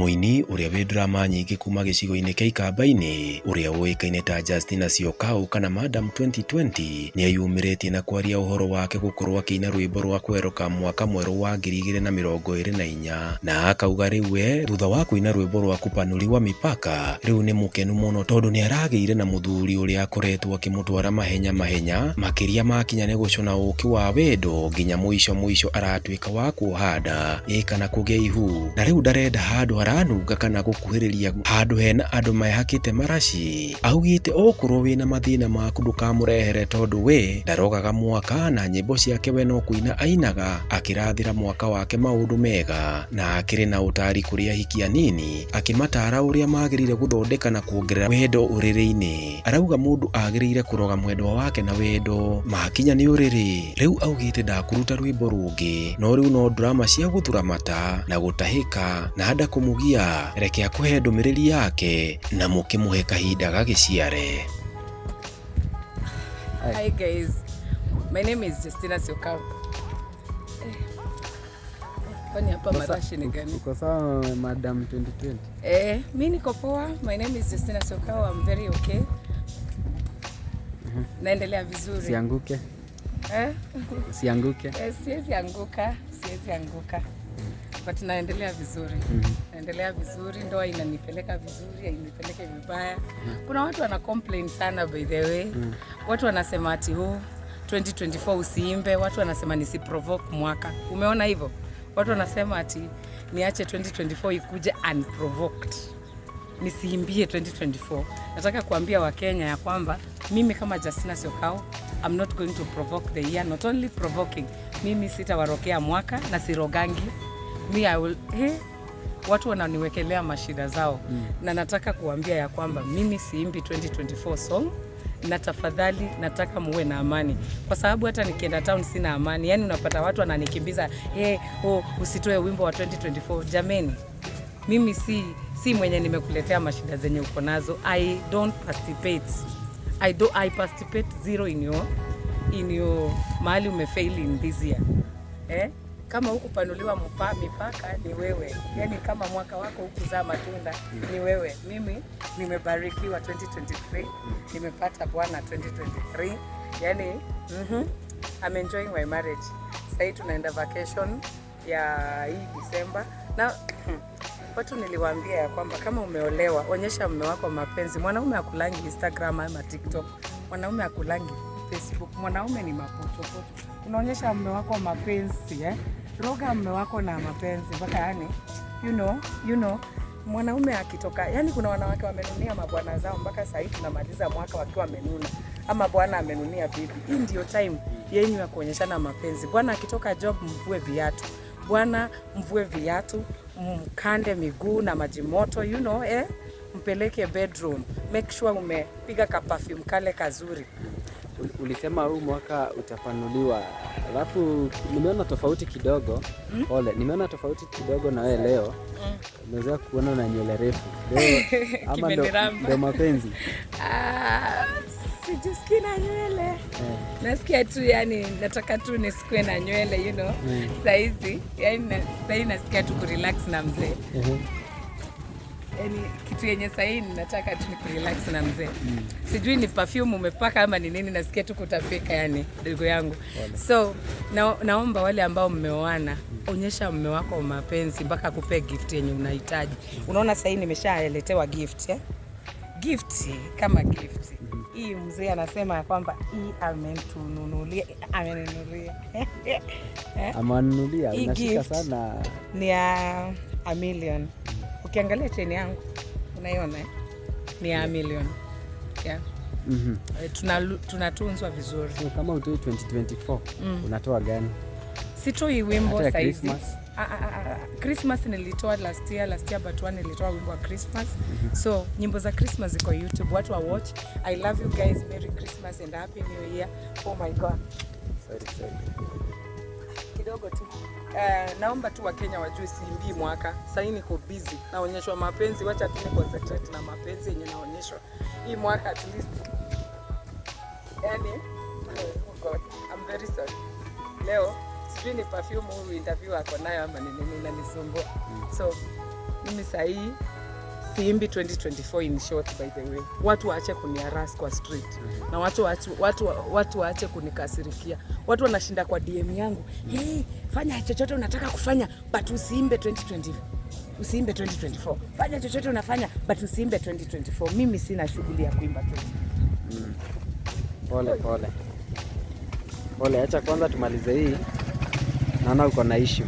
Mũini ũrĩa wĩ drama nyingĩ kuma gĩcigo-inĩ kĩa Ikamba-inĩ ũrĩa ũĩkaine ta Justina Syokau kana Madam 2020 nĩeyumĩrĩtie na kwaria ũhoro wake gũkorwo akĩina rwĩmbo rwa kwerũka mwaka mwerũ wa 2024 na akauga rĩu we thutha wa kũina rwĩmbo rwa kupanuliwa mipaka rĩu nĩ mũkenu mũno tondũ nĩaragĩire na mũthuri ũrĩa akoretwo akĩmũtwara mahenya mahenya makĩria makinya nĩ gũcũna ũkĩ wa wendo nginya mũico mũico aratuĩka wa kuoha nda ĩ kana kũgĩa ihu na rĩu ndarenda handũ haranunga kana gũkuhĩrĩria handũ hena andũ mehakĩte maraci. Augĩte okorwo wĩna mathĩna maku ndũkamũrehere tondũ we ndarogaga mwaka na nyĩmbo ciake we no kũina ainaga akĩrathĩra mwaka wake maũndũ mega na akĩrĩ na ũtari kũrĩ ahiki anini akĩmatara ũrĩa magĩrĩire gũthondeka na kuongerera wendo ũrĩrĩ-inĩ. Arauga mũndũ agĩrĩire kũroga mwendwa wake na wendo makinya nĩ ũrĩrĩ. Rĩu augĩte ndakũruta rwĩmbo rũngĩ no rĩu no drama cia gũthura mata na gũtahĩka na nda kũmũgia. Reke akũhe ndũmĩrĩri yake na mũkĩmũhe kahinda gagĩciare. Hi guys, my name is Justina Syokau. Kwani hapa marashi ni gani? Uko sawa Madam 2020? Mi niko poa. My name is Justina Syokau. I'm very okay. Naendelea vizuri. Usianguke. Eh? Usianguke. Siwezi anguka, siwezi anguka. But naendelea vizuri. Naendelea vizuri, ndoa inanipeleka vizuri, hainipeleke vibaya. Kuna watu wana complain sana by the way. Watu wanasema ati huu 2024 usiimbe, watu wanasema nisiprovoke mwaka. Umeona hivyo? Watu wanasema ati niache 2024 ikuje unprovoked. Nisiimbie 2024. Nataka kuambia Wakenya ya kwamba mimi kama Justina Syokau, I'm not going to provoke the year, not only provoking. Mimi sitawarokea mwaka na sirogangi. Me I will, hey, watu wananiwekelea mashida zao. Na nataka kuambia ya kwamba mimi siimbi 2024 song na tafadhali nataka muwe na amani, kwa sababu hata nikienda town sina amani. Yani unapata watu wananikimbiza, hey, oh, usitoe wimbo wa 2024. Jameni, mimi si mwenye nimekuletea mashida zenye uko nazo. I don't participate. I participate zero in your mahali umefail in this year. Eh? Kama hukupanuliwa mipaka ni wewe. Yani kama mwaka wako hukuzaa matunda ni wewe. Mimi nimebarikiwa 2023, nimepata bwana 2023. Yani I'm enjoying my marriage. Sasa tunaenda vacation ya hii December. Na watu niliwaambia ya kwamba kama umeolewa, onyesha mume wako mapenzi. Mwanaume akulangi Instagram ama TikTok, mwanaume akulangi Facebook, mwanaume ni mapochopocho. Unaonyesha mume wako mapenzi, eh? Roga mume wako na mapenzi mpaka yani, mwanaume akitoka, yani kuna wanawake wamenunia mabwana zao mpaka sasa hivi tunamaliza mwaka wakiwa wamenuna, ama bwana amenunia bibi. Hii ndio time yenyu ya kuonyeshana mapenzi. Bwana akitoka job, mvue viatu. Bwana mvue viatu, mkande miguu na maji moto, eh? Mpeleke bedroom, make sure umepiga ka perfume kale kazuri. Ulisema huu mwaka utapanuliwa, alafu nimeona tofauti kidogo. Pole, nimeona tofauti kidogo na wewe leo. Umeweza kuona na nywele refu leo ama Kimeniramba. Ndo mapenzi? Ah, sijisikii na nywele. Nasikia tu yani nataka tu nisikue na nywele. Saizi yani sahii nasikia tu kurelax na mzee. Yani kitu yenye sahii nataka tu ni kurelax na mzee. Sijui ni perfume umepaka ama ni nini, nasikia tu kutapika yani, ndugu yangu. So naomba wale ambao mmeoana, onyesha mume wako mapenzi mpaka akupe gift yenye unahitaji. Unaona sahii nimeshaletewa gift, eh? Gift kama gift. Hii mzee anasema ya kwamba hii amentununulia, ameninunulia. Eh? Amanunulia Hii unashika gift sana. Ni ya a million. Ukiangalia cheni yangu unaiona, eh? Ni ya a million. Yeah. Tunatunzwa vizuri. So kama utoi 2024 unatoa gani? Sitoi wimbo Hata ya saizi. Christmas? Ah, ah, ah, ah. Christmas nilitoa last year, last year but one nilitoa wimbo wa Christmas. So nyimbo za Christmas ziko YouTube, watu wa watch. I love you guys. Merry Christmas and Happy New Year. Oh my God. Sorry, sorry. Kidogo tu. Naomba tu Wakenya wajue siimbii mwaka. Sasa niko busy. Naonyeshwa mapenzi, wacha tu ni concentrate na mapenzi yenye naonyeshwa. Hii mwaka at least. Yani, oh God, I'm very sorry. Leo sijui ni perfume huyu interview ako nayo ama ni nini inanisumbua. So Mimi sahii siimbi 2024 in short, by the way. Watu waache kuniharass kwa street na watu waache kunikasirikia. Watu wanashinda kwa DM yangu, "Hey, fanya chochote unataka kufanya but usiimbe 2020, usiimbe 2024. Fanya chochote unafanya but usiimbe 2024." Mimi sina shughuli ya kuimba 2024. Pole pole pole, acha kwanza tumalize hii. Naona uko na issue.